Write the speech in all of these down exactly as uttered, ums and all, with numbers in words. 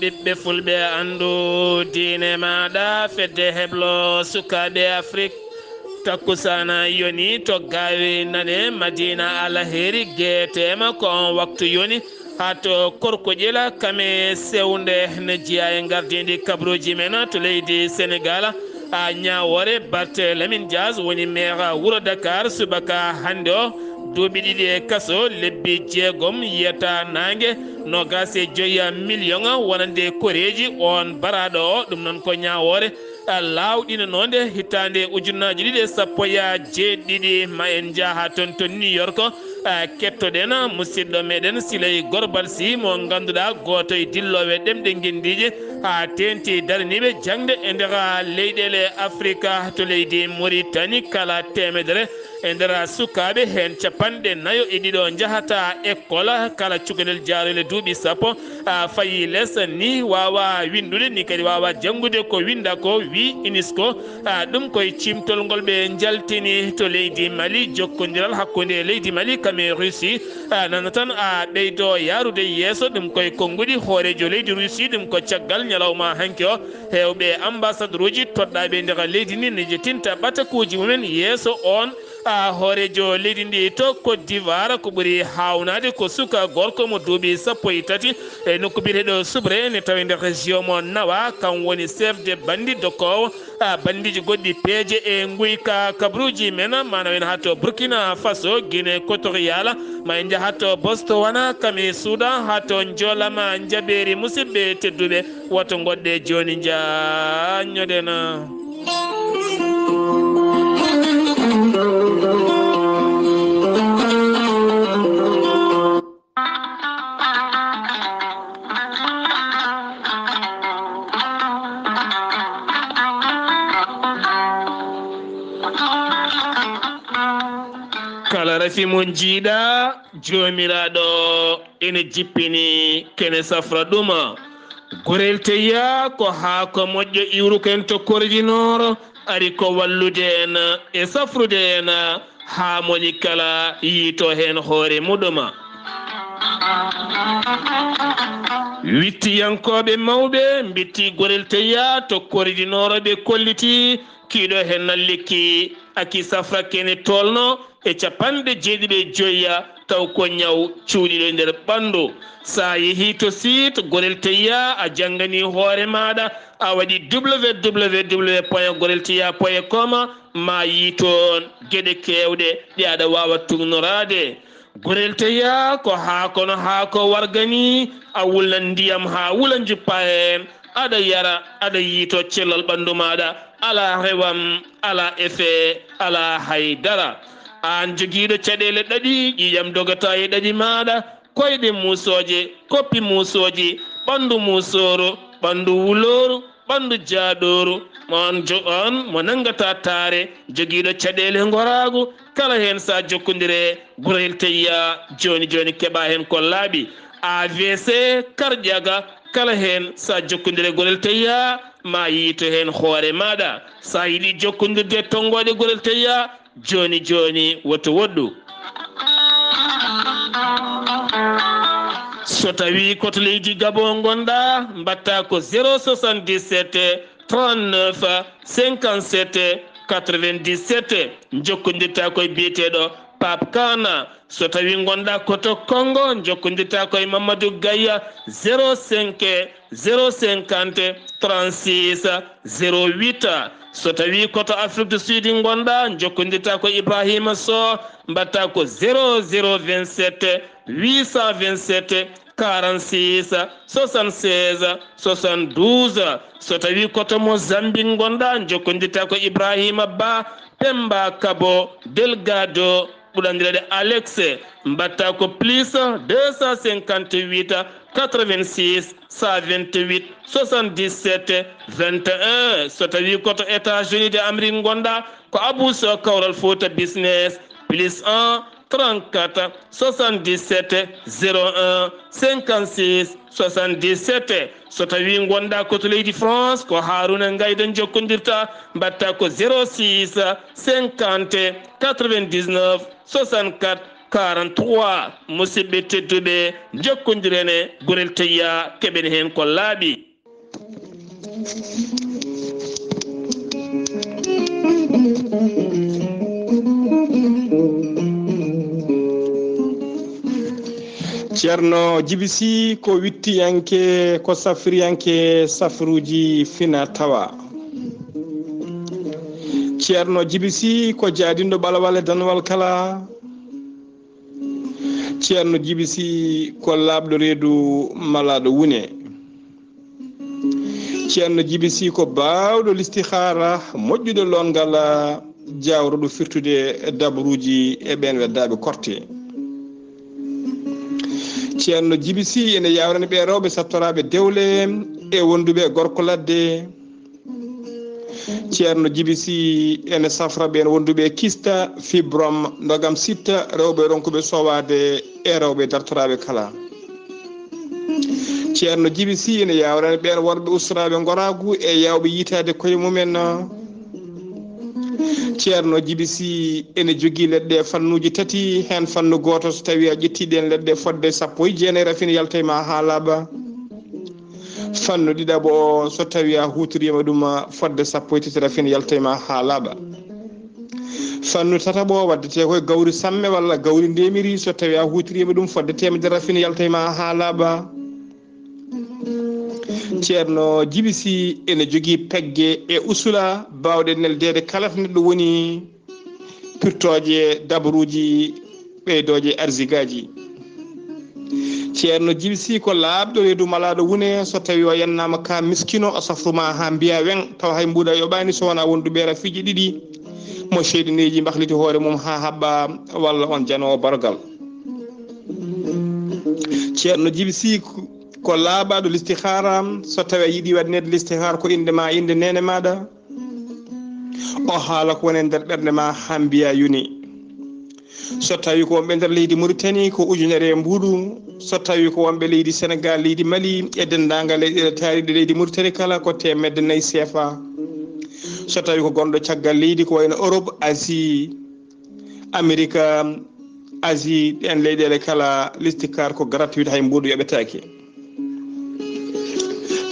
Ɓiɓɓe fulɓe, anndu diine maaɗa, fedde heblo sukaaɓe Afrik. Takkusaana yoni to Gaawe Nane, Madiina Alheri, geeteema ko on waktu yoni. Haa to Korkoƴel, kame sewnde ne jeyaa e ngardiindi kabaruuji men to leydi Senegaal. A Ñaawoore, Barthélémy Dias woni meer wuro Dakar. Subaka hannde o, duuɓi ɗiɗi e kaso, lebbi jeegom yiyata naange, noogaas e joyi miliyoŋ wonande koreeji. On baraaɗo o, ɗum noon ko Ñaawoore, a, laawɗinanoonde hitaande ujunnaaji ɗiɗi e sappo e jeeɗiɗi. Ma en njaha toon to New York, a, kettoɗen musidɗo meɗen Siley Gorbal Sy, mo ngannduɗaa gooto e dillooɓe ɗemɗe ngenndiije, haa teeŋti daraniiɓe jaŋde e nder leyɗeele Afrika. To leydi Moritani, kala teemedere e nder sukaaɓe, heen capanɗe nayo e ɗiɗo njahata ekkol, kala cukalel jaaroyel duuɓi sappo, a, fayi les, ni waawa winndude, ni kadi waawa janngude ko winnda ko, wi UNESCO. A, ɗum koye ciimtol ngol ɓe njaltini to leydi Mali, jokkondiral hakkunde leydi Mali kam e Russie, a, nana tan a ɓeydo yaarude yeeso. Ɗum koye konnguɗi hooreejo leydi Russie, ɗum ko caggal ñalawma hanki o. Heewɓe ambassadoreuji toɗɗaaɓe nder leydi ndi ne jettinta ɓatakuuji mumen yeeso on, a, hooreejo leydi ndi to Côte d'Ivoire. Ko ɓuri haawnaade ko suka gorko mo duuɓi sappo e tati e nokku biyeteeɗo Subre, ne tawi nder région mo Nawa. Kam woni chef de bandi dokkoowo, a, bandiiji goɗɗi peeje e nguyka kabaruuji men, maanaam en haa to Burkina Faso, Guinée Équatoriale, ma en njaha to Botswana, kam e Soudan, haa to Njoolama Njabeeri. Musidɓe tedduɓe, woto ngoɗɗe jooni, njaññoɗen. Kala rafi mo njiiɗa, Joomiraaɗo ene jippini, kene safra ɗuma. Gorel teya ko haako moƴƴo iwruken to Kordi Noor, ari ko wallude en e safrude en haa moni kala yiito heen hoore muɗuma. Wittiyankooɓe mawɓe mbitti gorel teya to Kordi Noor, ɓe kolliti kiiɗo heen na lekki aki safra kene tolno e capanɗe jeeɗiɗi e joyi, taw ko ñaw cuuɗiɗo e nder ɓanndu. So a yehii to site Gorel Teya, a jannganii hoore maaɗa, a waɗi w w w point gorel teya point com, ma yii toon geɗe keewɗe ɗe aɗa waawa tuugnoraade. Gorel Teya ko haako no haako warga nii, a wulnan ndiyam haa wula, njuppa heen, aɗa yara, aɗa yiito cellal ɓanndu maaɗa, alaa rewam, alaa effet, alaa hay dara. Aan jogiiɗo caɗeele ɗaɗi, ƴiiƴam dogata e ɗaɗi maaɗa, koyɗe muusooje, koppi muusooji, ɓanndu muusooru, ɓanndu wulooru, ɓanndu jaaɗooru, mo aan jo-, aan mo nanngataa taare, jogiiɗo caɗeele ngoraagu, kala heen so a jokkondire Gorel Teya jooni jooni, keɓa heen ko laaɓi. A V C, karƴaga, kala heen so a jokkondire Gorel Teya, ma yiito heen hoore maaɗa. So a yiɗi jokkondirde e tonngooɗe Gorel Teya, jooni jooni, woto woɗɗu. So tawii ko to leydi Gabon ngonɗaa, mbaɗtaa ko zéro soixante-dix-sept, trente-neuf, cinquante-sept, quatre-vingt-dix-sept. Njokkondirtaa ko e biyeteeɗo Pape Kana. So tawii ngonɗaa ko to Congo, njokkondirtaa ko e Mamadou Gaye, zéro cinq, zéro cinquante, trente-six, zéro huit. So tawii ko to Afrique du Sud ngonɗaa, njokkondirtaa ko Ibrahima Sow, mbaɗtaa ko zéro zéro vingt-sept, huit cent vingt-sept, quarante-six, soixante-seize, soixante-douze. So tawii ko to Mozambique ngonɗaa, njokkondirtaa ko Ibrahima Ba, Pemba Kabo, Delgado, ɓurɗo anndireede Alex, mbaɗtaa ko plus deux cent cinquante-huit, quatre-vingt-six, cent vingt-huit, soixante-dix-sept, vingt et un. So tawii ko to États-Unis de Amérique ngonɗaa, ko Abou Sow, Kawral Fouta Business, plus un, trente-quatre, soixante-dix-sept, zéro un, cinquante-six, soixante-dix-sept. So tawii ngonɗaa ko to leydi France, ko Haruna Ngaydo njokkondirtaa, mbaɗtaa ko zéro six, cinquante, quatre-vingt-dix-neuf, soixante-quatre, quarante-trois. Musidɓe tedduɓe, jokkondiren e Gurel Tayya, keɓen heen ko laaɓi. Ceerno Jibi Sih ko wittiyanke, ko safriyanke safruuji fina tawa. Ceerno Jibi Sih ko jaadinɗo ɓalawal e danwal kala. Ceerno Jibi Sih ko laaɓɗo reedu malaaɗo wune. Ceerno Jibi Sih ko baawɗo listihaara, moƴƴuɗo loongal, jawruɗo firtude dabruuji e ɓeen weddaaɓe korte. Ceerno Jibi Sih ene yaawrani ɓee rewɓe sattoraaɓe dewle e wonduɓe e gorko ladde. Ceerno Jibi Sih ene safra ɓeen wonduɓe e kista, fibrome, ndogam sitta, rewɓe ronkuɓe sowaade e rewɓe dartoraaɓe kala. Ceerno Jibi Sih ene yaawrani ɓeen worɓe ustoraaɓe ngoraagu e yaawɓe yiytaade koye mumen. Ceerno Jibi Sih ene jogii leɗɗe fannuuji tati, heen fannu gooto, so tawii a ƴettii ɗeen leɗɗe fodde sappo e jeenayi, rafin yalta e ma haa laaɓa. Fannu ɗiɗaɓo o, so tawii a huutoriima ɗum fodde sappo e tati, rafin yalta e ma haa laaɓa. Fannu tataɓo o, waddetee ko e gawri samme walla gawri ndemiri, so tawii a huutoriima ɗum fodde teemedere, rafin yalta e ma haa laaɓa. Ceerno Jibi Sih ene jogii pegge e usula baawɗe neldeede kala to neɗɗo woni, pirtooje dabruuji, ɓeydooje arzigaaji. Ceerno Jibi Sih ko laaɓɗo reedu malaaɗo wune, so tawii o yennaama ka miskino, o safru ma haa mbiya weŋ, tawa hay mbuuɗa yoɓaani so wonaa wonduɓe rafiiji ɗiɗi, mo seyɗineeji mbahliti hoore mum haa haɓɓa, walla on janoowo bargal. Ceerno Jibi Sih ko laaɓaaɗo listihaara, so tawii a yiɗi waɗneede listihaara ko innde ma, innde neene maaɗa, o haala ko woni e nder ɓernde ma haa mbiya yoni. So tawii ko wonɓe nder leydi Mauritanie, ko ujunere e mbuuɗu. So tawii ko wonɓe leydi Senegal, leydi Mali e denndaangal leyɗeele taariiɗe leydi Mauritanie kala, ko teemedde nayi seefa. So tawii ko gonɗo caggal leydi, ko wayno Europe, Asie, Amerika, Asie, ɗeen leyɗeele kala, listihaara ko gratuit, hay mbuuɗu yoɓetaake.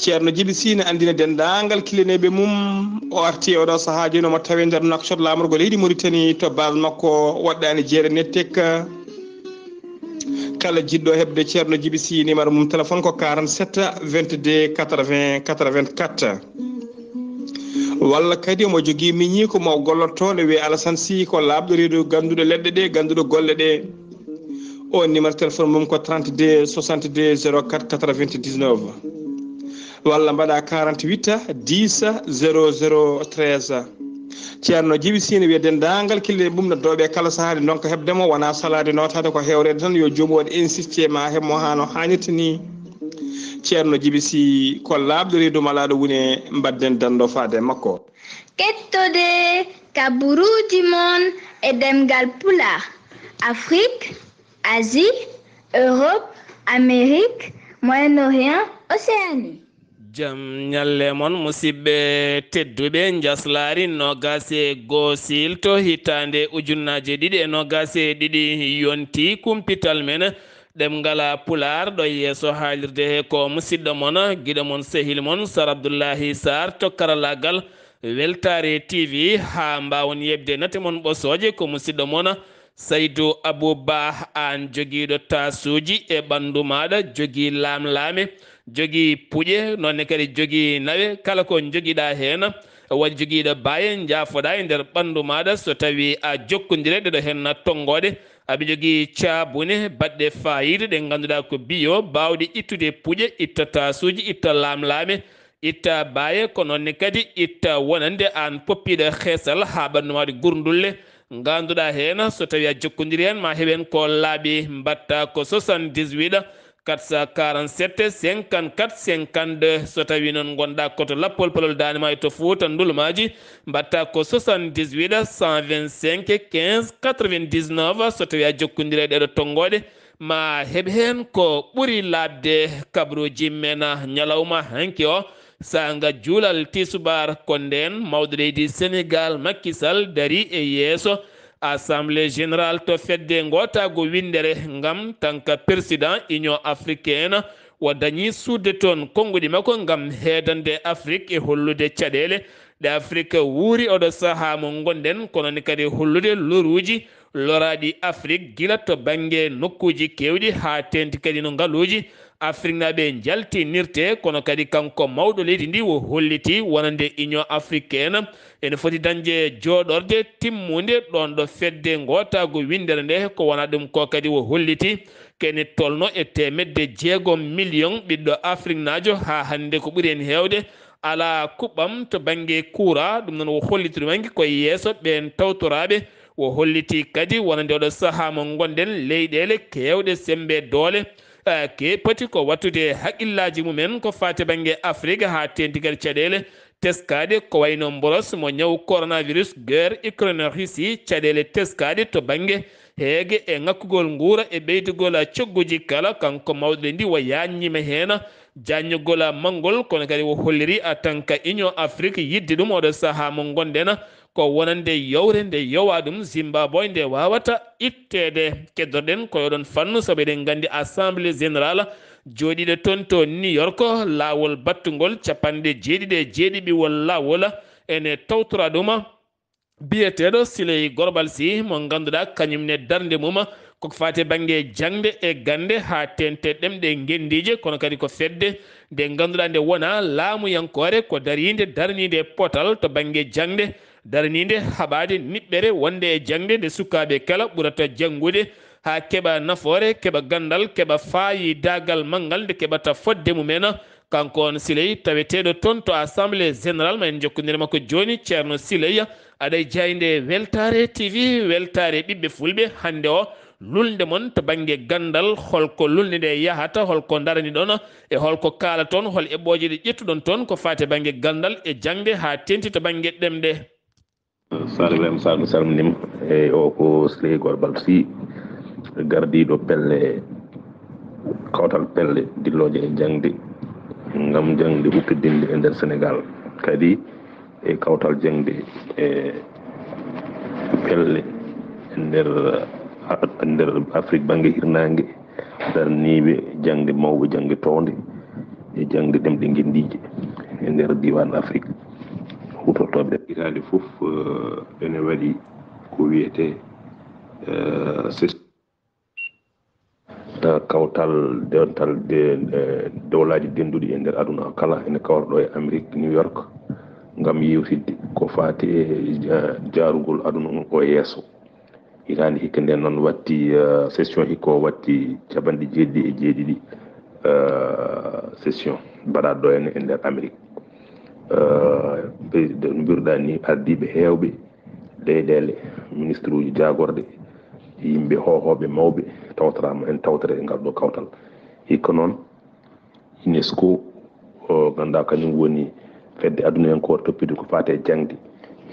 Ceerno Jibi Sih ne anndina denndaangal kilineeɓe mum, o arti e oɗo sahaa jooni, omo tawe nder Nouakchott, laamorgo leydi Mauritanie, to base makko Waɗɗaani Jeere Nettek. Kala jiɗɗo heɓde Ceerno Jibi Sih, numéro mum téléphone ko quarante-sept, vingt-deux, quatre-vingts, quatre-vingt-quatre. Walla kadi omo jogii miñi ko mo gollotoo, ne wiyee Alassane Sih, ko laaɓɗo reedu, gannduɗo leɗɗe ɗe, gannduɗo golle ɗe. O numéro téléphone mum ko trente-deux, soixante-deux, zéro quatre, quatre-vingt-dix-neuf. Walla mbaɗa quarante-huit, dix, zéro zéro, treize. Ceerno Jibi Sih ne wiya denndaangal kilineeɓe mum, noddooɓe kala sahaa, nde ndonka heɓde mo, wonaa salaade nootaade, ko heewreede tan, yo joomum waɗ insisté ma heɓ mo haa no haanirta ni. Ceerno Jibi Sih ko laaɓɗo reedu malaaɗo wune, mbaɗden danndo faade e makko. Kettode kaburuuji mon e ɗemngal Pulaar, Afrik, Asie, Europe, Amérique, Moyen-Orient, Océanie. Jam ñalle mon, musidɓe tedduɓe. Njaslaari noogaas e goo siilto hitaande ujunnaaje ɗiɗi e noogaas e ɗiɗi yonti kumpital men ɗemngal Pulaar. Ɗo yeeso haalirde he ko musidɗo mon, giɗo mon, sehil mon, Sar Abdullahi Sarr to karallaagal Weltaare T V. Haa mbaawon yeɓde nate mon ɓosooje, ko musidɗo mon Saydu Abuu Bah, aan jogiiɗo taasuuji e ɓanndu maaɗa, jogii laamlaame, jogii puƴe, noon ne kadi jogii nawe. Kala ko njogiɗaa heen, waɗi jogiiɗo baaye, njaafoɗaa e nder ɓanndu maaɗa. So tawii a jokkondire ɗeɗo heen tonngooɗe, aɓe jogii caabune baɗɗe faayiida ɗe ngannduɗaa ko bio, baawɗe ittude puƴe, itta taasuuji, itta laamlaame, itta baaye, ko noon ne kadi itta wonande aan poppiiɗo heesal haa ɓanndu maaɗa gurndulle. Ngannduɗaa heen, so tawii a jokkondiri heen, ma heɓen ko laaɓi, mbaɗta ko soixante-dix-huit, quatre cent quarante-sept, cinquante-quatre, cinquante-deux. So tawii noon ngonɗaa ko to Lappol Palol Daande Maayo to Fuuta Ndulmaaji, mbaɗta ko soixante-dix-huit, cent vingt-cinq, quinze, quatre-vingt-dix-neuf. So tawii a jokkondiri e ɗeɗo tonngooɗe, ma heɓ heen ko ɓuri laaɓde. Kabaruuji men ñalawma hanki o, saanga juulal tisubaar, ko ndeen mawɗo leydi Senegal, Macky Sall, darii e yeeso Assemblée Générale to fedde ngootaagu winndere ngam tanka Président Union Africaine, o dañi suuɗde toon konnguɗi makko ngam heedande Afrik e hollude caɗeele ɗe Afrik wuuri oɗo sahaa mo ngonɗen, kono ne kadi hollude loruuji loraaɗi Afrik gila to bannge nokkuuji keewɗi haa teeŋti kadi no ngaluuji Afriknaaɓe njaltinirtee, kono kadi kanko mawɗo leydi ndi o holliti wonande Union Africaine ene foti dañde jooɗorde timmunde ɗoon ɗo fedde ngootaagu winndere nde. Ko wonaa ɗum ko kadi o holliti kene tolno e teemedde jeegom miliyoŋ ɓiɗɗo Afriknaajo haa hannde ko ɓuri heen heewde alaa kuɓɓam to bannge kuuraa. Ɗum noon o holliti ɗum hanki ko yeeso ɓeen tawtoraaɓe. O holliti kadi wonande oɗo sahaa mo ngonɗen leyɗeele keewɗe semmbe doole eh, ke poti ko wattude haqqillaaji mumen ko faati bannge Afrik haa teeŋti kadi caɗeele teskaaɗe ko wayno mboros mo ñaw coronavirus, guerre Ukraine Russie, caɗeele teskaaɗe to bannge heege e ŋakkugol nguura e ɓeydugol cogguji kala. Kanko mawɗo ndi o yaajniima heen jaajnugol manngol, kono kadi o holliri en tant que Union Afrique yiɗde ɗum oɗo sahaa mo ngonɗen ko wonande yowre nde yowaa ɗum Zimbabwe nde waawata itteede. Keddoɗen ko e oɗon fannu sabu eɗen nganndi Assemblée Générale jooɗiiɗo toon to New York, laawol battungol capanɗe jeeɗiɗi e jeeɗiɓiwol laawol ene tawtora ɗum biyeteeɗo Siley Gorbal Sy mo ngannduɗaa kañum ne darnde mum ko faati bannge jaŋde e gannde haa teeŋti ɗemɗe ngenndiije, kono kadi ko fedde nde ngannduɗaa nde wonaa laamuyankoore, ko dariinde darniinde potal to bannge jaŋde, darniinde haɓaade niɓɓere wonde e jaŋde nde sukaaɓe kala ɓurata janngude haa keɓa nafoore, keɓa ganndal, keɓa faayidaagal manngal nde keɓata fodde mum en. Kanko on Siley taweteeɗo toon to Assemblée Générale, ma en njokkondir makko jooni. Ceerno Siley, aɗa e jaaynde Weltaare T V, Weltaare ɓiɓɓe Fulɓe. Hannde o, lulnde mon to bannge ganndal, holko lulnde nde yahata, holko ndaraniɗon e holko kaalaton, hol eɓɓooje ɗe ƴettuɗon toon ko faati e bannge ganndal e jaŋde haa teeŋti to bannge ɗemɗe? Sare Ibrahima Sall, mi salminiima. Eyi, o ko Siley Gorbal Sy, gardiiɗo pelle, kawtal pelle dillooje e jaŋde, ngam jaŋde huɓɓitinde e nder Senegaal. Kadi e kawtal jaŋde e pelle e nder, e nder Afrik bannge hirnaange, darniiɓe jaŋde mawɓe, jaŋde townde e jaŋde ɗemɗe ngenndiije e nder diiwaan Afrik huutortooɓe. Hitaande fof, eh, ene waɗi ko wiyetee, eh, ses-, eh, kawtal dental de, eh, dowlaaji dennduɗi e nder aduna o kala ene kawra ɗo e Amerik, New York, ngam yewtidde ko faati e ja-, jaarugol aduna o yeeso. Hitaande hikka nden noon watti, eh, session hikka o watti capanɗe jeeɗiɗi e jeeɗiɗi, eh, session mbaɗaaɗo ɗo henne e nder Amerik. Eh, président, no mbiruɗaa ni, ardiiɓe heewɓe, leyɗeele, ministre uji jaagorɗe, yimɓe hoohooɓe mawɓe tawtoraama en tawtoreede e ngal ɗo kawtal. Hikka noon, UNESCO, o, ngannduɗaa kañum woni fedde adunayankoore toppitde ko faati e jaŋde.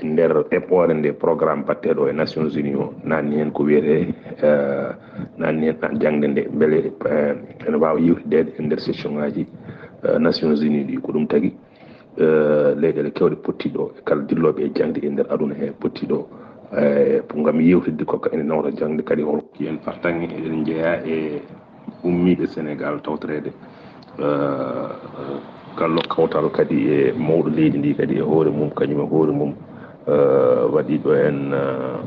E nder eɓɓoore nde programme batteeɗo e Nations Unies o, naatni heen ko wiyetee, eh, naatni heen jaŋde nde, mbele, eh, ene waawa yewtideede e nder session ngaaji, eh, Nations Unies ɗi. Ko ɗum tagi, eh, leyɗeele keewɗe pottii ɗo, e kala dillooɓe e jaŋde e nder aduna he pottii ɗo, eh, ngam yewtidde ko ka ene nawra jaŋde kadi hol. Yen fartaŋŋe eɗen njeyaa e ummiiɓe Senegaal tawtoreede, eh, ngal ɗo kawtal kadi e mawɗo leydi ndi kadi e hoore mum, kañum e hoore mum, eh, waɗi ɗo en, eh,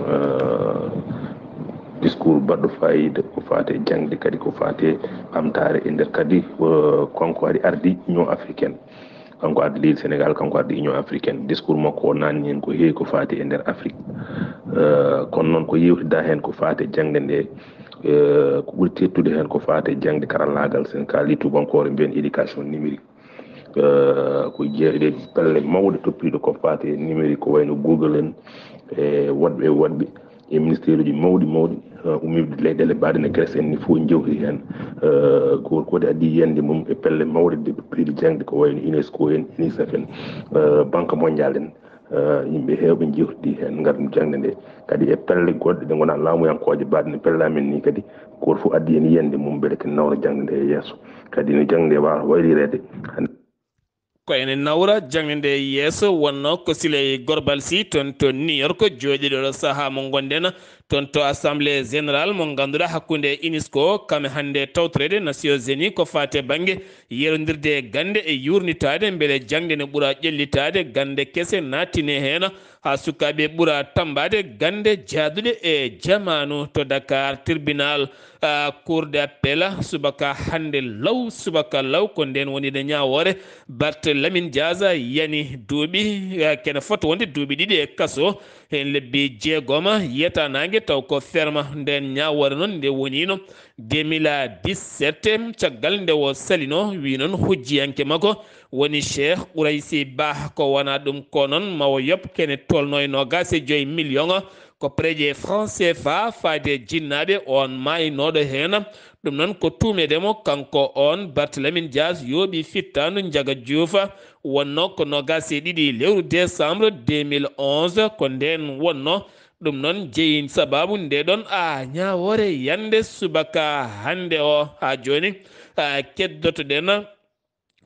eh, discours baɗɗo faayiida ko faati e jaŋde kadi ko faati e ɓamtaare e nder kadi, eh, kanko ari ardi Union Africaine. Kanko ardi leydi Senegaal, kanko ardi Union Africaine. Discours makko o naatni heen ko heewi ko faati e nder Afrik. Eh, kono noon ko yewtidaa heen ko faati e jaŋde nde, eh, ko ɓuri teettude heen ko faati e jaŋde karallaagal, sen kaali tuubankoore mbiyen éducation numérique. Eh, ko jeeɗe pelle mawɗe toppiiɗo ko faati e numérique, ko wayno Google en, e woɗɓe e woɗɓe. E ministère uji mawɗi mawɗi, eh, ummiiɓe leyɗeele mbaɗe no Grèce en ni fof njewti heen. Eh, ko, ko waɗi addi yiyannde mum e pelle mawɗe ɗe ɓe piɗi jaŋde ko wayno UNESCO en, UNICEF en, eh, Banque Mondiale en, eh, yimɓe heewɓe njewtidi heen ngam jaŋde nde. Kadi e pelle goɗɗe ɗe ngonaa laamuyankooje mbaɗe no pelle amen ni kadi, gooto fof addi heen yiyannde mum mbele ken nawra jaŋde nde e yeeso. Kadi no jaŋde nde waawata waylireede hannde. Ko ene nawra jaŋde nde yeeso, wonno ko Siley Gorbal Sy toon to New York jooɗiiɗo ɗo sahaa mo ngonɗen toon to Assemblée Générale mo ngannduɗaa hakkunde UNESCO, kam e hannde tawtoreede Nations Unies ko faati e bannge yerondirde e gannde e yuurnitaade mbele jaŋde ne ɓura ƴellitaade, gannde kese naatine heen, haa sukaaɓe ɓura tammbaade gannde jaaduɗe e jamaanu. To Dakar, tribunal, ah, Cour d'appel, subaka hannde law, subaka law, ko ndeen woni nde ñaawoore Bart Lamine Diaz yani duuɓi, ah, kene fota wonde duuɓi ɗiɗi e kaso, heen lebbi jeegom yiyata naange, taw ko ferma. Ndeen ñaawoore noon nde woniino deux mille dix-sept, caggal nde o salino, wi noon hujjiyanke makko woni Cheikh Qouraysi Bah, ko wona ɗum ko noon ma o yoɓ kene tolno e noogaas e joyi million, ko pereje franc C F A faade e jinnaaɓe on maaynooɗo heen. Ɗum noon ko tuumeede mo kanko on Barthélémy Dias yooɓi fittaandu Njaga Juuf, wonno ko noogaas e ɗiɗi lewru décembre deux mille onze, ko ndeen wonno. Ɗum noon jeyi sabaabu nde ɗon a ñaawoore yande subaka hannde o. Haa jooni, a, keddotoɗen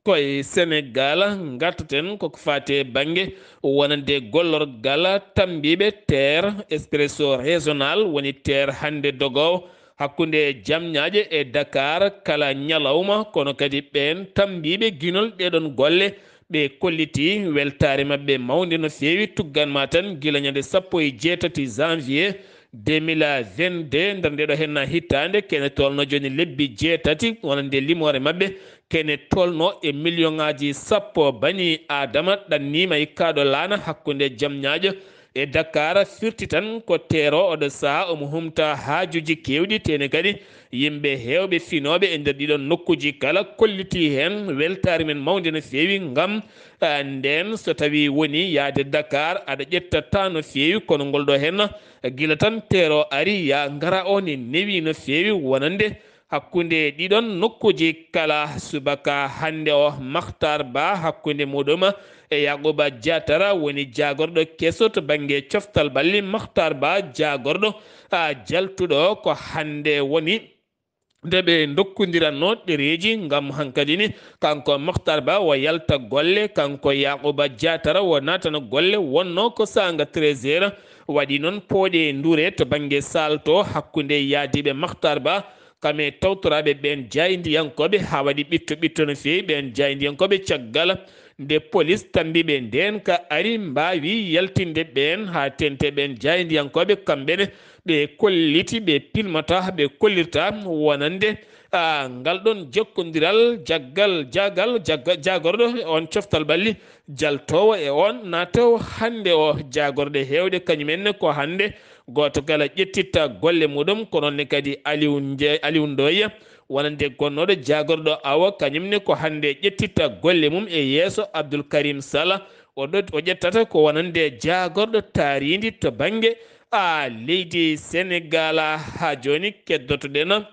koye Senegaal, ngartaten koko faati e bannge wonande gollorgal tammbiiɓe TER, Expresso Régional, woni TER hannde dogoowo hakkunde Jamñaaje e Dakar kala ñalawma, kono kadi ɓeen tammbiiɓe ginol ɗeeɗon golle, ɓe kolliti weltaare maɓɓe mawnde no feewi. Tuggan ma tan gila ñande sappo e jeetati janvier deux mille vingt-deux, nder ndeɗo henna hitaande, kene tolno jooni lebbi jeetati, wonande limoore maɓɓe, kene tolno e million ŋaaji sappo bani Aadama ɗanniima e kaaɗo laana hakkunde Jamñaajo e Dakar. Firti tan ko TER o oɗo sahaa omo humta haajuuji keewɗi, tene kadi yimɓe heewɓe finooɓe e nder ɗiɗon nokkuuji kala kolliti heen weltaare men mawnde no feewi. Ngam, ah, ndeen so tawii woni yahde Dakar, aɗa ƴetta temps no feewi, kono ngol ɗo heen gila tan TER o ari, ya ngara o ne newi no feewi, wonande hakkunde ɗiɗon nokkuuji kala. Subaka hannde o, Makhtar Ba hakkunde muɗum e Yaaquba Diatara woni jaagorɗo keso to bannge coftal ɓalli. Makhtar Ba jaagorɗo, a, jaltuɗo ko hannde woni nde ɓe ndokkondiranno ɗereeji ngam hankadi ni kanko Makhtar Ba o yalta golle, kanko Yaaquba Diatara o naatana golle. Wonno ko saanga treize heures waɗi noon pooɗe ndure to bannge salto hakkunde yaadiiɓe Makhtar Ba kam e tawtoraaɓe ɓeen jaayndiyankooɓe, haa waɗi ɓitto ɓitto no feewi. Ɓeen jaayndiyankooɓe, caggal nde polis tammbi ɓe ndeen ka ari, mbaawi yaltinde ɓeen haa teeŋti. Ɓeen jaayndiyankooɓe kamɓe ne ɓe kolliti ɓe pilmata, ɓe kollirta wonande, a, ngal ɗon jokkondiral jaggal, jaagal, jagga-, jaagorɗo on coftal ɓalli jaltoowo e on naatoowo hannde o. Jaagorɗe heewɗe kañum en ne ko hannde gooto kala ƴettitta golle muɗum, ko noon ne kadi Aliou Nje-, Aliou Ndoye, wonande gonnooɗo jaagorɗo awo, kañum ne ko hannde ƴettitta golle mum e yeeso Abdoul Karim Sall. O ɗo, o ƴettata ko wonande jaagorɗo taariindi to bannge, a, leydi Senegaal. Haa jooni keddotoɗen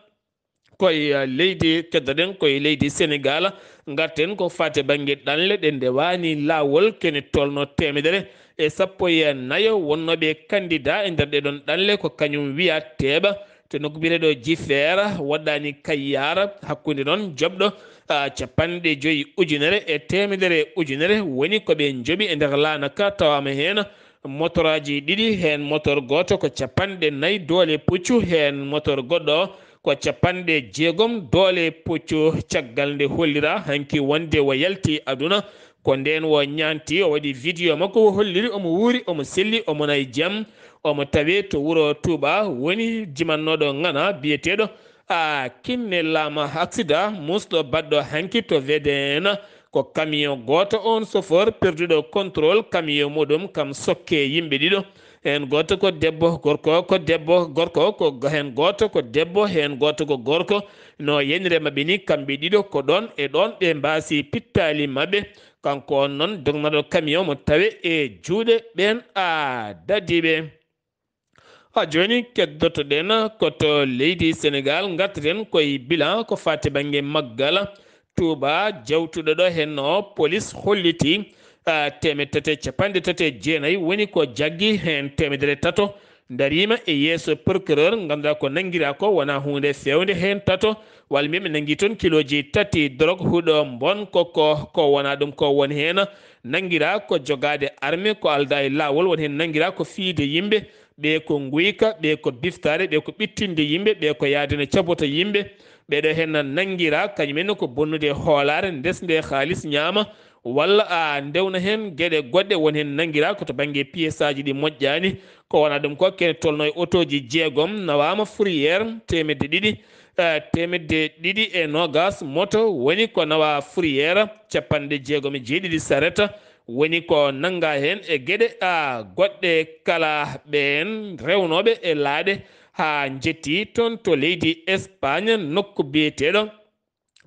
koye, a, leydi, keddoɗen koye leydi Senegaal. Ngarten ko faati bannge ɗanle ɗe ndewaani laawol, kene tolno teemedere e sappo e nayo wonnooɓe kandida e nder ɗeɗon ɗanle, ko kañum wiya teeɓa to nokku biyeteeɗo Jifeer. Waɗɗaani Kayyaar, hakkunde noon joɓɗo, a, capanɗe joyi ujunere e teemedere ujunere woni ko ɓe njoɓi e nder laana ka, tawaama heen motoraaji ɗiɗi, heen motor gooto ko capanɗe nayi doole puccu, heen motor goɗɗo ko capanɗe jeegom doole puccu. Caggal nde hollira hanki wonde o yalti aduna, ko ndeen o ñaanti, o waɗi video makko, o holliri omo wuuri, omo selli, omo nayi jam, omo tawe to wuro Touba, woni jimannooɗo ŋana biyeteeɗo, a, Kinne Lama. Aksida musɗo baɗɗo hanki to V D N, ko camion gooto, on chauffeur perduɗo contrôle camion muɗum kam sokke yimɓe ɗiɗo. Heen gooto ko debbo, gorko ko debbo, gorko ko go-, heen gooto ko debbo, heen gooto ko gorko. No yenre maɓɓe ni, kamɓe ɗiɗo ko ɗoon e ɗoon ɓe mbaasi pittaali maɓɓe. Kanko on noon, dognaɗo camion mo tawe e juuɗe ɓeen a dadiiɓe. Haa jooni keddotoɗen ko to leydi Senegaal, ngartaten koye bilan ko faati bannge maggal Touba, jawtuɗo ɗo henno, polis holliti, a, teemedde tati e capanɗe tati e jeenayi woni ko jaggi, heen teemedere tato Ndariima e yeeso procureur, ngannduɗaa ko nanngiraa ko wonaa huunde feewnde heen tato, walla mbiyen ɓe nanngii toon kilooji tati drogue huɗo mbon koko, ko wonaa ɗum ko woni heen. Nanngiraa ko jogaade arme ko aldaa e laawol, woni heen nanngiraa ko fiyde yimɓe, ɓe ko nguyka, ɓe ko biftaare, ɓe ko ɓittinde yimɓe, ɓe ko yaade no cabota yimɓe. Ɓeɗo heen nanngiraa kañumen ko bonnude hoolaare, ndesnde haalis ñaama, walla a ndewna heen geɗe goɗɗe, won heen nanngiraa ko to bannge piyeesaaji ɗi moƴƴaani. Ko wonaa ɗum ko kene tolno e otooji jeegom nawaama fourrière teemedde ɗiɗi, eh, teemedde ɗiɗi e noogas moto woni ko nawaa fourrière, capanɗe jeegom e jeeɗiɗi saret woni ko nanngaa heen e geɗe a goɗɗe kala ɓeen rewnooɓe e laaɗe haa njettii toon to leydi Espagne nokku biyeteeɗo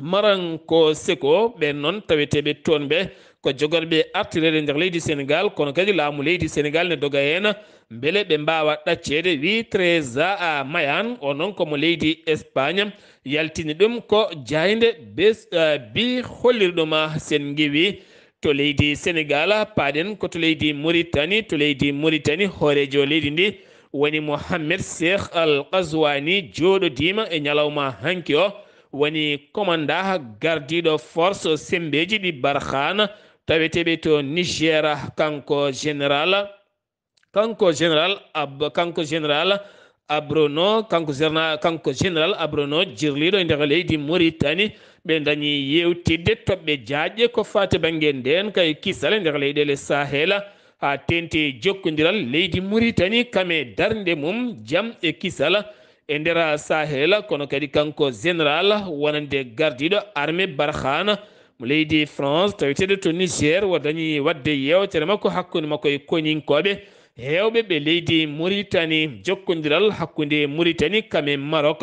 Maranko Seko. Ɓeen noon taweteeɓe toon ɓe ko jogorɓe artireede nder leydi Senegaal, kono kadi laamu leydi Senegaal ne doga heen mbele ɓe mbaawa ɗacceede, wi Teresa a Mayan, o noon ko mo leydi Espagne, yaltini ɗum ko jaaynde bes, eh, bi holliri ɗum, ah, sen ngiwi to leydi Senegaal, paaɗen ko to leydi Muritani, to leydi Muritani hooreejo leydi ndi woni Mohamed Cheikh Al Ghazouani jooɗodiima e ñalawma hanki o, woni komanda gardiiɗo force sembeeji ɗi Barkhane, taweteeɓe to Niger, kanko général, kanko général Ab-, kanko général Abrono, kanko général, kanko général Abrono, jirliiɗo e nder leydi Muritani, ɓe dañi yewtidde toɓɓe jaajɗe ko faati bannge ndeen kay kisal e nder leyɗeele Sahel, haa teeŋti jokkondiral leydi Muritani kam e darnde mum jam e kisal e nder Sahel, kono kadi kanko général wonande gardiiɗo armée Barkhane mo leydi France, taweteeɗo to Niger, o dañi waɗde yeewtere makko hakkunde makko e koninkooɓe heewɓe ɓe leydi Muritani. Jokkondiral hakkunde Muritani kam e Maroc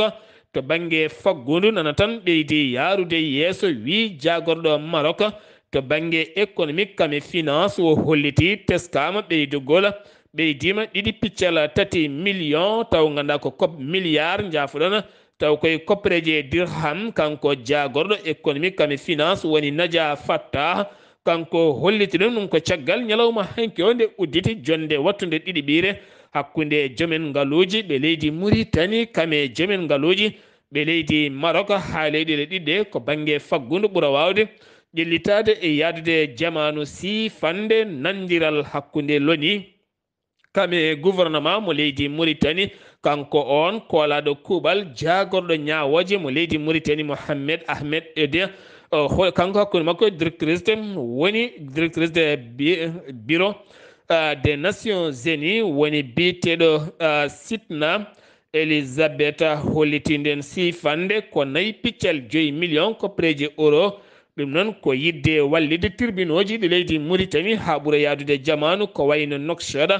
to bannge faggundu nana tan ɓeydi yaarude yeeso, wi jaagorɗo Maroc. To bannge économique kam e finance, o holliti teskaama ɓeydugol, ɓeydiima ɗiɗi piccal tati million, taw ngannduɗaa ko kop milliard, njaafoɗon, taw koye koppereeje dirham. Kanko jaagorɗo économique kam e finance woni Nadia Fattah, kanko holliti ɗum, ɗum ko caggal ñalawma hanki o nde udditi jonnde wattunde ɗiɗi ɓiire hakkunde joomen ngaluuji ɓe leydi Muritani kam e joomen ngaluuji ɓe leydi Maroc haa leyɗeele ɗiɗi ɗe ko bannge faggundu ɓura waawde ƴellitaade e yahdude jamaanu siifande nanndiral hakkunde loni kam e gouvernement mo leydi Muritani. Kanko on koolaaɗo kuuɓal jaagorɗo ñaawooje mo leydi Muritani, Mohamed Ahmed Ede, o, ho-, kanko hakkunde makko e directrice woni directrice de bi-, bureau, ah, des Nations Unies woni biyeteeɗo, ah, Sitna Elizabeth holliti nden siifande ko nayi piccal joyi million koppereeje euro. Ɗum noon ko yiɗde wallitde tribunooji ɗi leydi Muritani haa ɓura yahdude jamaanu ko wayno Nouakchott,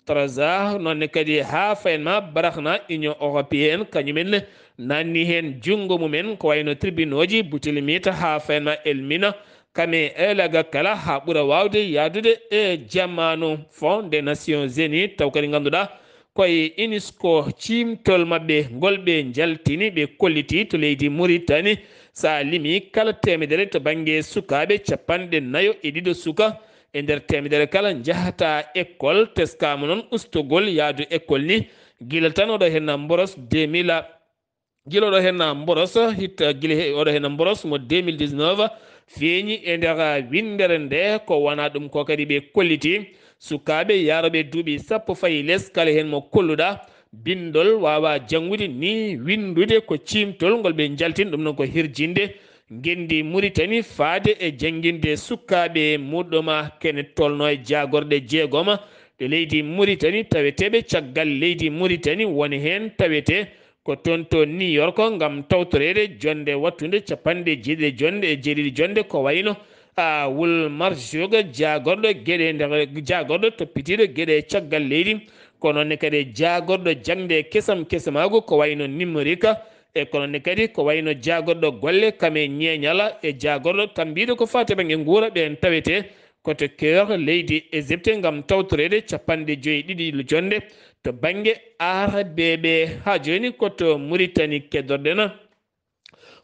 Trarza, noon ne kadi haa fayen ma Barkhane, Union Européenne, kañumen ne naanni heen junngo mumen ko wayno tribunooji Boutilmite haa fayen ma Elmina, kam e Elaga kala haa ɓura waawde yahdude e jamaanu Fonds des Nations Unies, taw kadi ngannduɗaa koye UNESCO ciimtol maɓɓe ngol ɓe njaltini, ɓe kolliti to leydi Muritani. So a limi kala teemedere to bannge sukaaɓe, capanɗe nayo e ɗiɗo suka e nder teemedere kala njahata école. Teskaama noon ustugol yahdu école ni, gila tan oɗo heen mboros deux mille, gila oɗo heen mboros, hit, gila he-, oɗo heen mboros mo deux mille dix-neuf feeñi e nder winndere nde, ko wonaa ɗum ko kadi ɓe kolliti sukaaɓe yaarooɓe duuɓi sappo fayi les, kala heen mo kolluɗaa binndol, waawa janngude ni winndude, ko ciimtol ngol ɓe njaltini. Ɗum noon ko hirjinde ngenndi Muritani faade e jannginde sukaaɓe muɗɗuma kene tolno e jaagorɗe jeegoma ɗe leydi Muritani taweteeɓe caggal leydi Muritani, woni heen tawetee ko toon to New York ngam tawtoreede jonnde wattunde capanɗe jeeɗiɗi jonnde e jeeɗiɗi jonnde ko wayno, a, Wul Marjog, jaagorɗo geɗe nder, jaagorɗo toppitiiɗo geɗe caggal leydi, ko noon ne kadi jaagorɗo jaŋde kesam kesamaagu ko wayno numérique, e ko noon ne kadi ko wayno jaagorɗo golle kam e ñeeñal e jaagorɗo tambiiɗo ko faati bannge nguura. Ɓeen tawetee ko to Caire leydi Égypte ngam tawtoreede capanɗe joyi ɗiɗi jonnde to bannge arabeeɓe. Haa jooni ko to Muritani keddorɗen.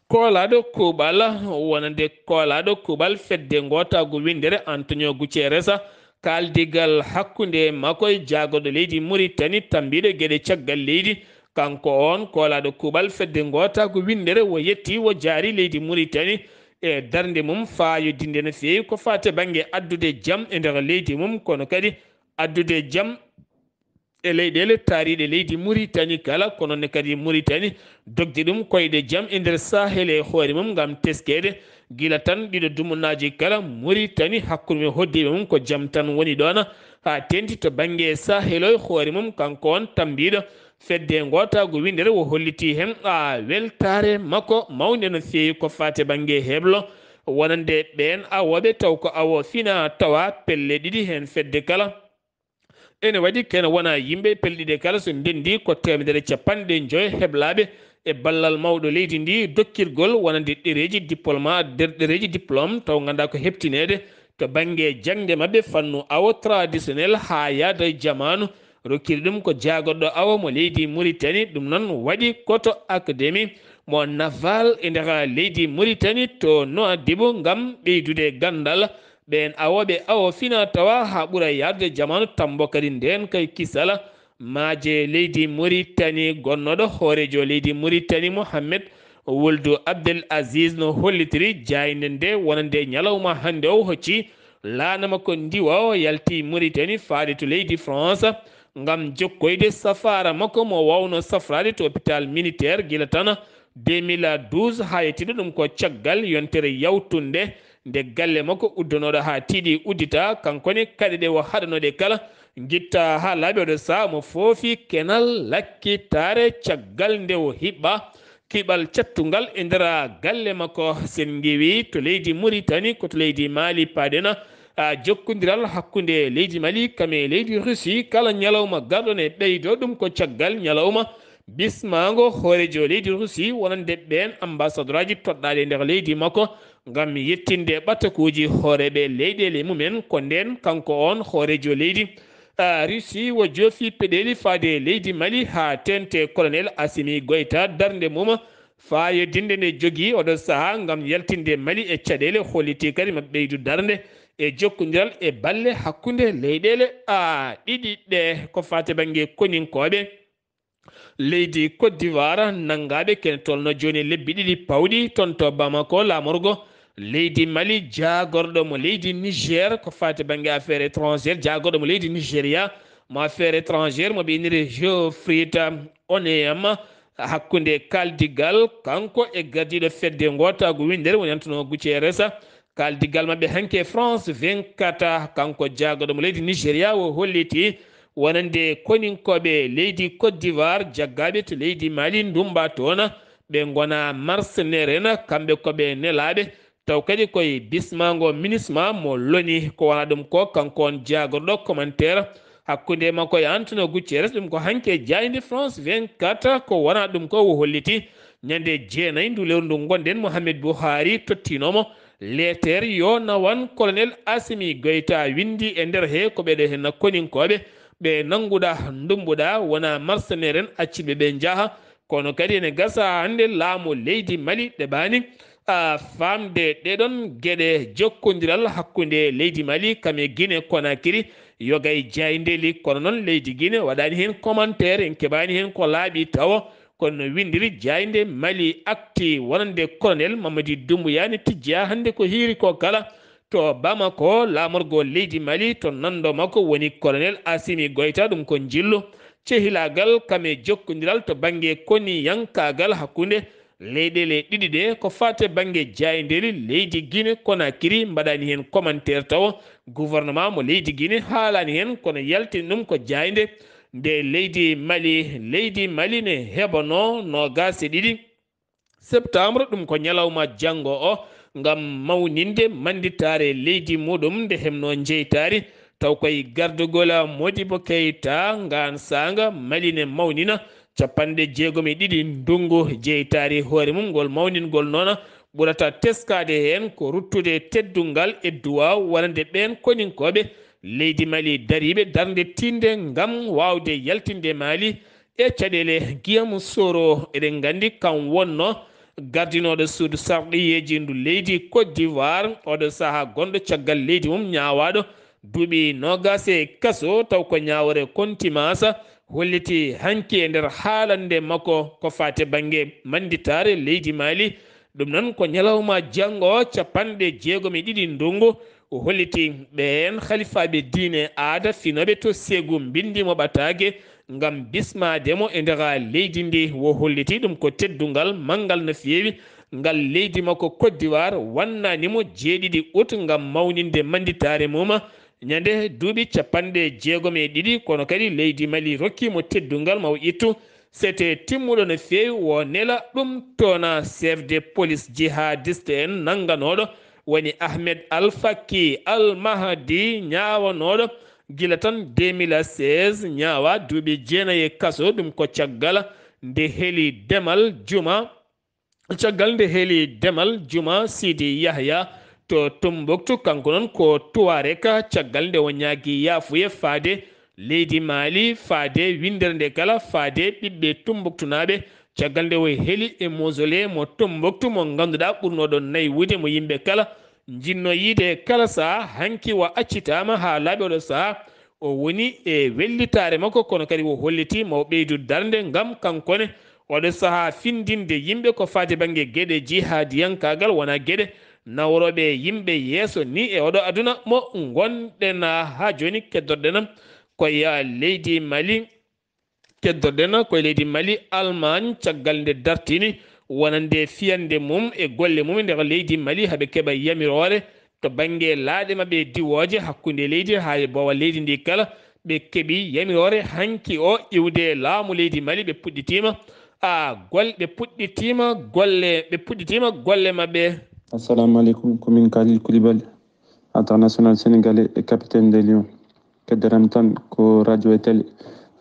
Koolaaɗo kuuɓal wonande koolaaɗo kuuɓal fedde ngootaagu winndere Antonio Guterres, kaaldigal hakkunde makko e jaagorɗo leydi Muritani, tammbiiɗo geɗe caggal leydi. Kanko on koolaaɗo kuuɓal fedde ngootaagu winndere, wo yetti, wo jaari leydi Muritani e darnde mum faayodinde no feewi ko faati bannge addude jam e nder leydi mum, kono kadi addude jam e leyɗeele taariiɗe leydi Muritani kala, kono ne kadi Muritani dogde ɗum koyɗe jam e nder Sahel e hoore mum ngam teskeede gila tan ɗiɗo dumunaaji kala. Muritani hakkunde mum e hoɗdiiɓe mum ko jam tan woni ɗoon, haa teeŋti to bannge Sahel o e hoore mum. Kanko on tammbiiɗo fedde ngootaagu winndere wo hollitii heen, a, weltaare makko mawnde no feewi ko faati bannge heblo wonande ɓeen awooɓe, taw ko awo fina tawa pelle ɗiɗi heen fedde kala. Ene waɗi kene wona yimɓe pelɗiɗe kala so ndenndi ko teemedere capanɗe joy heblaaɓe e ballal mawɗo leydi ndi dokkirgol wonande ɗereeji diplôme, der-, ɗereeji diplôme taw nganndaa ko heɓtineede to bannge jaŋde maɓɓe fannu awo traditionnel haa yaada e jamaanu. Rokkiri ɗum ko jaagorɗo awo mo leydi Muritani. Ɗum noon waɗi koto académie mo naval e nder leydi Muritani to Nouadhibou ngam ɓeydude ganndal ɓeen awooɓe awo fina tawa haa ɓura yaadude jamaanu tambo kadi ndeen kay kisala maaje leydi Muritani. Gonnooɗo hooreejo leydi Muritani Mohamed Wuldu Abdel Aziz no hollitiri jaaynde nde wonande ñalawma hannde o hocci laana makko ndiwa o yalti Muritani faade to leydi France ngam jokkoyde safaara makko mo wawno safraade to hôpital militaire gila tan deux mille douze haa yettiiɗo ɗum ko caggal yontere yawtunde nde galle makko uddanooɗo haa tiiɗi uddita, kanko ne kaɗe ɗe o haɗanooɗe kala ngitta haa laaɓi. Oɗo sahaa mo foofi kenal lakkitaare caggal nde o hiɓɓa kiɓal cattungal e nder galle makko. Sen ngewi to leydi Muritani, ko to leydi Mali paɗen, a, jokkondiral hakkunde leydi Mali kam e leydi Russie kala ñalawma garɗo ne ɓeydo, ɗum ko caggal ñalawma bismaango hooreejo leydi Russie wonande ɓeen ambassadoraaji toɗɗaaɗi e nder leydi makko ngam yettinde ɓatakuuji hooreeɓe leyɗeele mumen. Ko ndeen kanko on hooreejo leydi, a, Russie wo joofi peɗeeli faade leydi Mali haa teeŋti colonel Assimi Goïta darnde mum faayodinde nde jogii oɗo sahaa ngam yaltinde Mali e caɗeele, holliti kadi maɓɓe ɓeydu darnde e jokkondiral e balle hakkunde leyɗeele, a, ɗiɗi ɗe. Ko faati bannge koninkooɓe leydi Côte d'Ivoire, nanngaaɓe kene tolno jooni lebbi ɗiɗi pawɗi toon to Bamako, laamorgo leydi Mali, jaagorɗo mo leydi Niger, ko faati bannge affaire étrangère, jaagorɗo mo leydi Nigeria mo affaire étrangère, mo ɓe inniri Geoffrey Oneyama, hakkunde kaaldigal kanko e gardiiɗo fedde ngootaagu winndere woni Antonio Guterres. Kaaldigal maɓɓe hanki e France vingt-quatre, kanko jaagorɗo mo leydi Nigeria o holliti wonande koninkooɓe leydi Côte d'Ivoire jaggaaɓe to leydi Mali ndummba toon, ɓe ngona mercenaire en, kamɓe ko ɓe nelaaɓe, taw kadi koye bismaango MINUSMA mo loni. Ko wona ɗum ko kanko on jaagorɗo commentaire hakkunde makko e Antonio Guterres, ɗum ko hanki e jaaynde France vingt-quatre, ko wona ɗum ko o holliti ñande jeenayi ndu lewru ndu ngonɗen, Mohamed Buhari tottiino mo leeter yo nawan colonel Assimi Goïta, winndi e nder he ko ɓeɗo henna koninkooɓe ɓe nannguɗa, ndummbuɗa, wona mercenaire en, accitɓe ɓe njaha. Kono kadi ene gasa hannde laamu leydi Mali ɗeɓaani, a, faamde ɗeɗon geɗe jokkondiral hakkunde leydi Mali kam e Guinée Conakry, yoga e jaayndeeli. Kono noon leydi Guinée waɗaani heen commentaire, en keɓaani heen ko laaɓi tawo. Kono no winndiri jaaynde Mali Actu wonande colonel Mamadi Doumbouya ne tijjaa hannde ko hiiri ko kala to Bamako, laamorgo leydi Mali, to nanndo makko woni colonel Assimi Goïta, ɗum ko njillu cehilaagal kam e jokkondiral to bannge koniyankaagal hakkunde leyɗeele ɗiɗi ɗe. Ko faati e bannge jaayndeeli, leydi Guinée Conakry mbaɗaani heen commentaire tawo, gouvernement mo leydi Guinée haalaani heen, kono yaltini ɗum ko jaaynde nde leydi Mali. Leydi Mali ne heɓanoo noogaas e ɗiɗi septembre, ɗum ko ñalawma janngo o, ngam mawninde mannditaare leydi muɗum nde heɓno jeytaari, taw koye gardagol Modibo Keïta. Ngaan saanga Mali ne mawnina capanɗe jeegom e ɗiɗi ndunngu jeytaari hoore mum. Ngol mawningol noon ɓurata teskaade heen ko ruttude teddungal e duwaaw wonande ɓeen koninkooɓe leydi Mali dariiɓe darnde tiiɗnde ngam waawde yaltinde Mali e caɗeele. Guillaume Soro, eɗen nganndi, kam wonno gardinooɗo suudu sarɗiyeeji ndu leydi Côte d'Ivoire, oɗo sahaa gonɗo caggal leydi mum, ñaawaaɗo duuɓi noogaas e kaso, taw ko ñaawore kontimaasa, holliti hanki e nder haalande makko ko faati bannge mannditaare leydi Mali. Ɗum noon ko ñalawma janngo, capanɗe jeegom e ɗiɗi ndunngu, o holliti ɓeen halifaaɓe diine aada finooɓe to Segu mbinndi mo ɓataake ngam bismaade mo e nder leydi ndi. O holliti ɗum ko teddungal manngal no feewi ngal leydi makko Côte d'Ivoire wannani mo jeeɗiɗi ut ngam mawninde mannditaare mum. Ñande duuɓi capanɗe jeegom e ɗiɗi, kono kadi leydi Mali rokki mo teddungal ma o ittu sete timmuɗo no feewi, o nela ɗum toona. Chef de police jihadiste en nannganooɗo woni Ahmed Al Faki Al Mahdi, ñaawanooɗo gila tan deux mille seize, ñaawa duuɓi jeenayi e kaso. Ɗum ko caggal nde heli demal juma, caggal nde heli demal juma Sidi Yahya to Tumbuktu, kanko noon ko Tuareg. Caggal nde o ñaagi yaafuye faade leydi Mali, faade winndere nde kala, faade ɓiɓɓe Tumbuktunaaɓe, caggal nde o heli e mausolée mo Tumbuktu mo ngannduɗaa ɓurnooɗo naywude, mo yimɓe kala njinnoo yiide kala sahaa. Hanki o accitaama haa laaɓi oɗo sahaa. O woni e wellitaare makko, kono kadi o holliti ma o ɓeydu darnde ngam kanko ne oɗo sahaa findinde yimɓe ko faati bannge geɗe jihaadiyankaagal, wona geɗe nawrooɓe yimɓe yeeso ni e oɗo aduna mo ngonɗen haa jooni. Keddorɗen ko ya leydi Mali, keddorɗen ko e leydi Mali, Allemagne, caggal nde dartini wonande fiyande mum e golle mum e nder leydi Mali, haa ɓe keɓa yamiroore to bannge laaɗe maɓɓe diwooje hakkunde leydi haa e boowa leydi ndi kala. Ɓe keɓi yamiroore hanki o iwde laamu leydi Mali, ɓe puɗɗitiima, a, gol-, ɓe puɗɗitiima golle, ɓe puɗɗitiima golle maɓɓe. Assalamu alaikum, ko min Khalil Koulibaly, international sénégalais et capitaine des Lions. Keddoram tan ko radio e télé.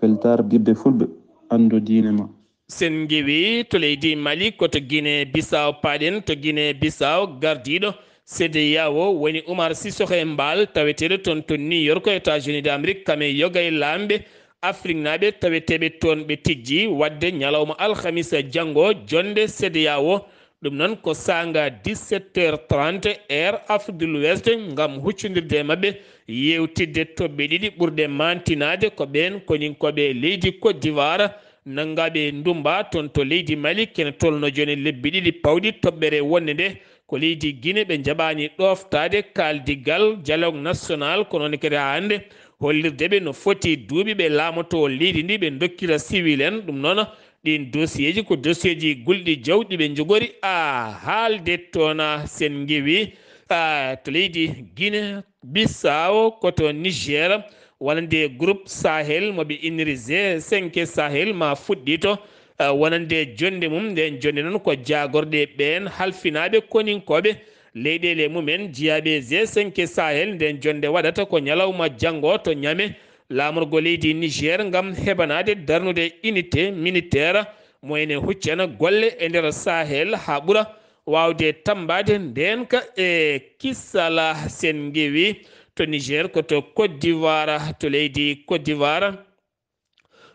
Weltaare ɓiɓɓe fulɓe, anndu diine ma. Sen ngewi to leydi Mali, ko to Guinée Bissau paaɗen, to Guinée Bissau gardiiɗo CEDEAO woni Umar Sissoco Embaló, taweteeɗo toon to New York, États-Unis d'Amérique, kam e yoga e laamɓe Afriknaaɓe taweteeɓe toon, ɓe tijji waɗde ñalawma alhamisa janngo jonnde CEDEAO. Ɗum noon ko saanga dix-sept heures trente heure Afrique de l'Ouest, ngam huccondirde e maɓɓe, yeewtidde toɓɓe ɗiɗi ɓurɗe maantinaade, ko ɓeen koninkooɓe leydi Côte d'Ivoire, nanngaaɓe ndummba toon to leydi Mali, kene tolno jooni lebbi ɗiɗi pawɗi toɓɓere wonnde nde ko leydi Guinée, ɓe njaɓaani ɗooftaade kaaldigal dialogue national, ko noon kadi haa hannde hollirde ɓe no foti duuɓi ɓe laamotoo leydi ndi, ɓe ndokkira civil en. Ɗum noon, ɗiin dossier ji ko dossier ji gulɗi jawɗi ɓe njogori, a, haalde toon. Sen ngewi, a, to leydi Guinée Bissau, ko to Niger, wonande groupe Sahel mo ɓe inniri G cinq Sahel ma fuɗɗito, a, wonande jonnde mum. Nden jonnde noon ko jaagorɗe ɓeen halfinaaɓe koninkooɓe leyɗeele mumen jiyaaɓe G cinq Sahel. Nden jonnde waɗata ko ñalawma janngo to Niamey, laamorgo leydi Niger, ngam heɓanaade darnude unité militaire mo ene huccana golle e nder Sahel haa ɓura waawde tammbaade ndeenka e kisala. Sen ngewi to Niger, ko to Côte d'Ivoire, to leydi Côte d'Ivoire.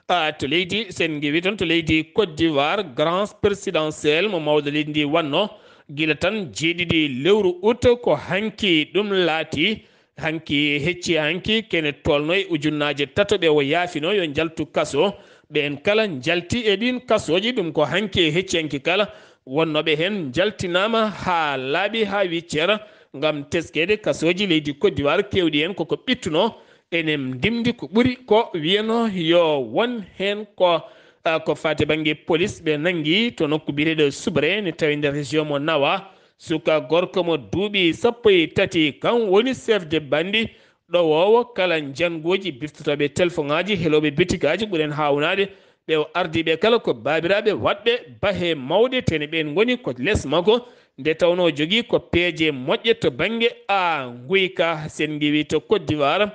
A, to leydi, sen ngewi toon to leydi Côte d'Ivoire, grand présidentiel mo mawɗo leydi ndi waɗno gila tan jeeɗiɗi lewru ut, ko hanki ɗum laati. Hanki hecci, hanki kene tolno e ujunnaaje tato ɓe o yaafino yo njaltu kaso. Ɓeen kala njalti e ɗiin kasooji, ɗum ko hanki e hecci hanki kala wonnooɓe heen njaltinaama haa laaɓi haa wicceera ngam teskeede kasooji leydi Côte d'Ivoire. Keewɗi heen koko ɓittunoo ene ndimndi ko ɓuri ko wiyanoo yo won heen ko, ah, ko faati bannge police ɓe nanngi to nokku biyeteeɗo Subre ne tawi nder région mo Nawa. Suka gorko mo duuɓi sappo e tati, kan woni chef de bandi ɗowoowo kala njannguuji, biftotooɓe telefoŋaaji, helooɓe bitikaaji ɓuren haawnaade. Ɓe o ardiiɓe kala ko baabiraaɓe waɗɓe bahe mawɗe, tene ɓeen ngoni ko les makko, nde tawnoo jogii ko peeje moƴƴe to bannge a nguyka. Sen ngewi to Côte d'Ivoire,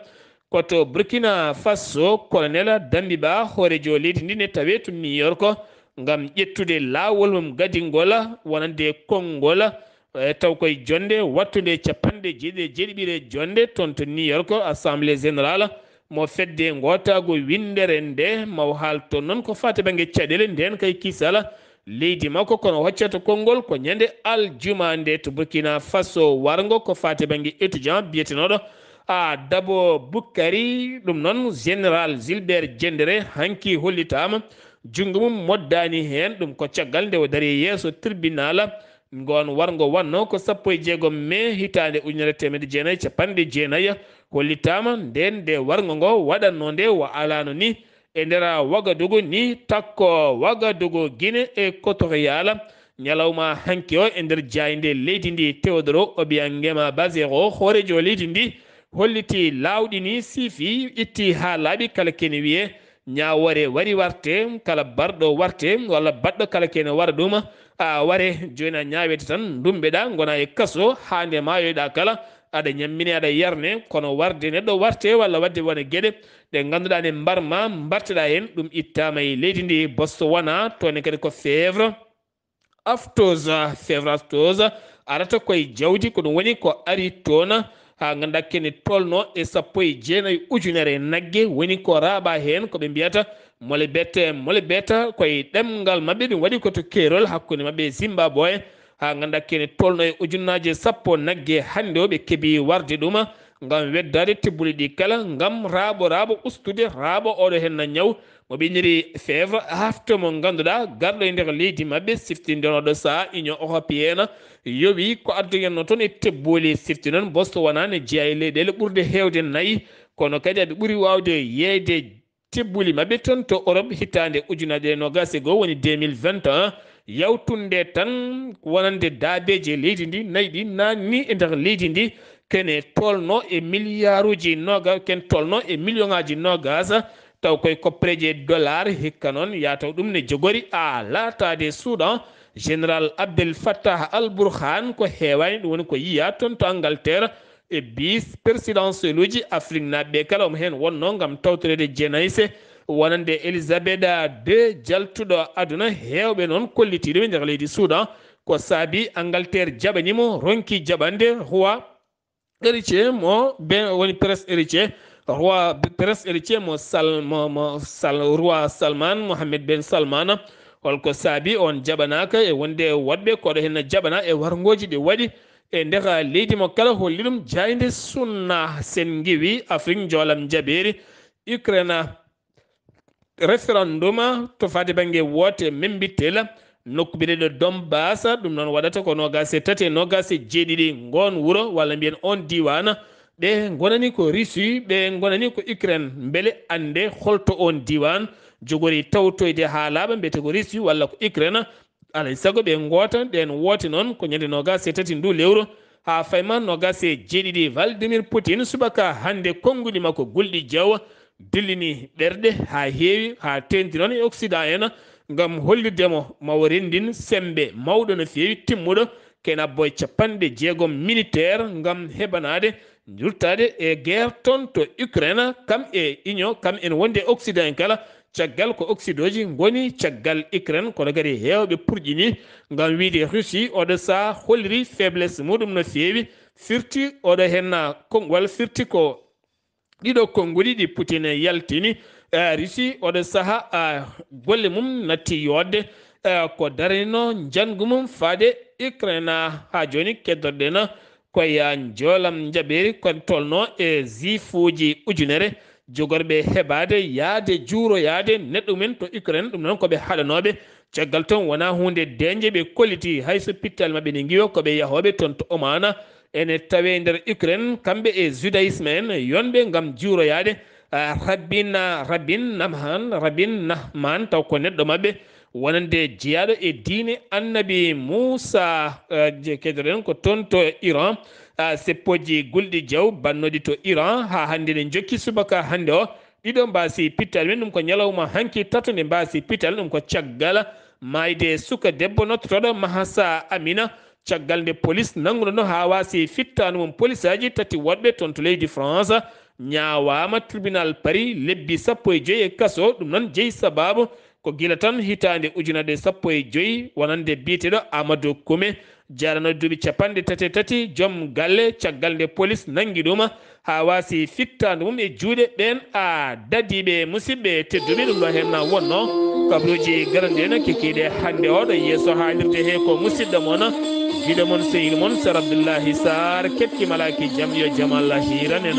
ko to Burkina Faso, Colonel Dambiba, hooreejo leydi ndi ne tawee to New York ngam ƴettude laawol mum gadingol wonande konngol, e taw koye jonnde wattunde capanɗe jeeɗiɗi e jeeɗiɓire jonnde toon to New York, Assemblée Générale mo fedde ngootaagu winndere nde. Maw haal toon noon ko faati bannge caɗeele ndeen kay kisala leydi makko, kono hoccata konngol ko ñande aljuma nde to Burkina Faso warngo, ko faati bannge étudiant biyetenooɗo A Dabo Bukkari, ɗum noon Général Gilbert Diendéré hanki hollitaama, junngo mum moddaani heen. Ɗum ko caggal nde o darii yeeso tribunal. Ngoon warngo wannoo ko sappo e jeegom mee hitaande ujunere teemedde jeenayi e capanɗe jeenayi, hollitaama ndeen nde warngo ngo waɗatnoo nde o alaano ni e nder Wagadugu ni, takko Wagadugu, Guinée Équatoriale. Ñalawma hanki o e nder jaaynde leydi ndi, Teodoro Obiang Nguema Bazoiro, hooreejo leydi ndi, holliti laawɗi ni, siifi, itti haa laaɓi kala kene wiyee ñaawoore wari warte, kala barɗo warte, walla baɗɗo kala kene wara ɗum, a ware. Jooni a ñaaweete tan, ndumbeɗa, ngona e kaso, haa nde maayoyɗa kala, aɗa ñammine, aɗa yarne, kono warde neɗɗo warte, walla waɗde wona geɗe ɗe ngannduɗaa ne mbarma, mbarteɗa heen, ɗum ittaama e leydi ndi. Botswana, toon ne kadi ko fièvre aftosa, fièvre aftosa, arata koye jawdi, ko ɗum woni ko ari toon, haa ngannduɗaa kene tolno e sappo e jeenayi ujunere nagge, woni ko raaɓa heen, ko ɓe mbiyata molebete, molebete, koye ɗemngal maɓɓe, ɗum waɗi ko to keerol hakkunde maɓɓe e Zimbabwe, haa ngannduɗaa kene tolno e ujunnaaje sappo nagge hannde o ɓe keɓi warde ɗum, ngam weddaade tebbuli ɗi kala, ngam raaɓo, raaɓo ustude, raaɓo oɗo henna ñaw, mo ɓe inniri fièvre afto, mo ngannduɗaa garɗo e nder leydi maɓɓe, siftinde on oɗo sahaa Union Européenne yowi ko addoyenno toon e tebbuli. Sifti noon Botswana ne jeyaa e leyɗeele ɓurɗe heewde nayi, kono kadi aɓe ɓuri waawde yeeyde tebbuli maɓɓe toon to Europe hitaande ujunaaje ɗiɗi e noogaas e goo, woni deux mille vingt et un, yawtunde tan wonande daabeeje leydi ndi, nayi ɗi naatni e nder leydi ndi, kene tolno e miliyaaruuji nooga-, ken tolno e miliyoŋaaji noogaas, taw koye koppareeje dollar. Hikka noon, yaa taw ɗum ne jogori a laataade Soudan, Général Abdel Fattah al-Burhan, ko heewaani, ɗum woni ko yiyaa toon to Angleterre, e vice présidentiel uji Afrique naaɓe ɓe kala, omo heen wonnoo ngam tawtoreede Jenayse wonande Elizabeth deux, jaltuɗo aduna. Heewɓe noon kollitiiɗo ɓe nder leydi Soudan, ko saabi Angleterre jaɓani mo, ronki jaɓande roi héritier mo, be woni prince héritier, roi, prince héritier mo Sal-, mo, mo Sal-, roi Salman, Mohammed ben Salman. Holko saabi on jaɓanaaka? E wonde woɗɓe koɗo heen jaɓana e warngooji ɗi waɗi e nder leydi mo kala, holli ɗum jaaynde Sunna. Sen ngiwi Afrik njoolam njabeeri, Ukraine, référendum to faade bannge woote membitel nokku biyeteeɗo Donbas. Ɗum noon waɗata ko noogaas e tati e noogaas e jeeɗiɗi ngoon wuro, walla mbiyen oon diiwaan. Ɓe ngonani ko Russie, ɓe ngonani ko Ukraine. Mbele annde holto oon diiwaan jogori tawtoyde haa laaɓa, mbiyete ko Russie walla ko Ukraine? Alay sago ɓe ngoota. Ɗeen woote noon ko ñande noogaas e tati ndu lewru, haa fayma noogaas e jeeɗiɗi. Vladimir Putin, subaka hannde, konnguɗi makko gulɗi jeewa dillini ɓerɗe haa heewi, haa teeŋti noon e Occident en, ngam hollirde mo ma o renndin semmbe mawɗo no feewi, timmuɗo, kenabbo e capanɗe jeegom militaire, ngam heɓanaade, njurtaade e guerre toon to Ukraine, kam e Union, kam en wonde Occident en kala, caggal ko Occident ji ngoni caggal Ukraine, kono kadi heewɓe purƴini ngam wiyde Russie oɗo sahaa holliri faiblesse muɗum no feewi, firti oɗo henna konngol, firti ko ɗiɗo konnguɗi ɗi Putin yaltini, eh, Russie oɗo sahaa, ah, golle mum natti yooɗde, eh, ko daranino njanngu mum faade Ukraine. Haa jooni keddoɗen koye njoolam njaɓeeri, ko tolno e ziifuuji ujunere jogorɓe heɓaade yahde juuroyaade neɗɗo mum en to Ukraine. Ɗum noon ko ɓe haɗanooɓe. Caggal toon wonaa huunde deeƴnde ɓe kolliti, hay so pittaali maɓɓe ne ngiwa ko ɓe yahooɓe toon to Oman. Ene tawee nder Ukraine, kamɓe e judaïsme en yonɓe ngam juuroyaade, ah, Rabin, Rabin Namhan, Rabin Nahman, taw ko neɗɗo maɓɓe wonande jeyaaɗo e diine Annabi Muusa, eh, je kedoɗen ko toon to Iran, ah, seppooji gulɗi jaw bannooɗi to Iran, haa hannde ne njokki subaka hannde o. Ɗiɗo mbaasi pittaali men, ɗum ko ñalawma hanki, tato nde mbaasi pittaali, ɗum ko caggal maayde suka debbo nottotooɗo Mahasa Amina, caggal nde polis nannguno no haa waasi fittaandu mum polisaaji tati woɗɓe toon to leydi France, ñaawaama tribunal Paris lebbi sappo e joy e kaso. Ɗum noon jeyi sabaabu ko gila tan hitaande ujunaaje sappo e joy, wonande biyeteeɗo Amadou Koume, jarano duuɓi capanɗe tati e tati, joom galle, caggal nde polis nanngi ɗum haa waasi fittaandu mum e juuɗe ɓeen a dadiiɓe. Musidɓe tedduɓe, ɗum ɗo heen na wonnoo. Kabruji garanɗi en kikiiɗe hannde oɗo yeeso haalirde he ko musidɗo mon, giɗo mon, sehil mon, Sar Abdullahi Sar, keɓki malaaki jam yo jam Allah hiiran en.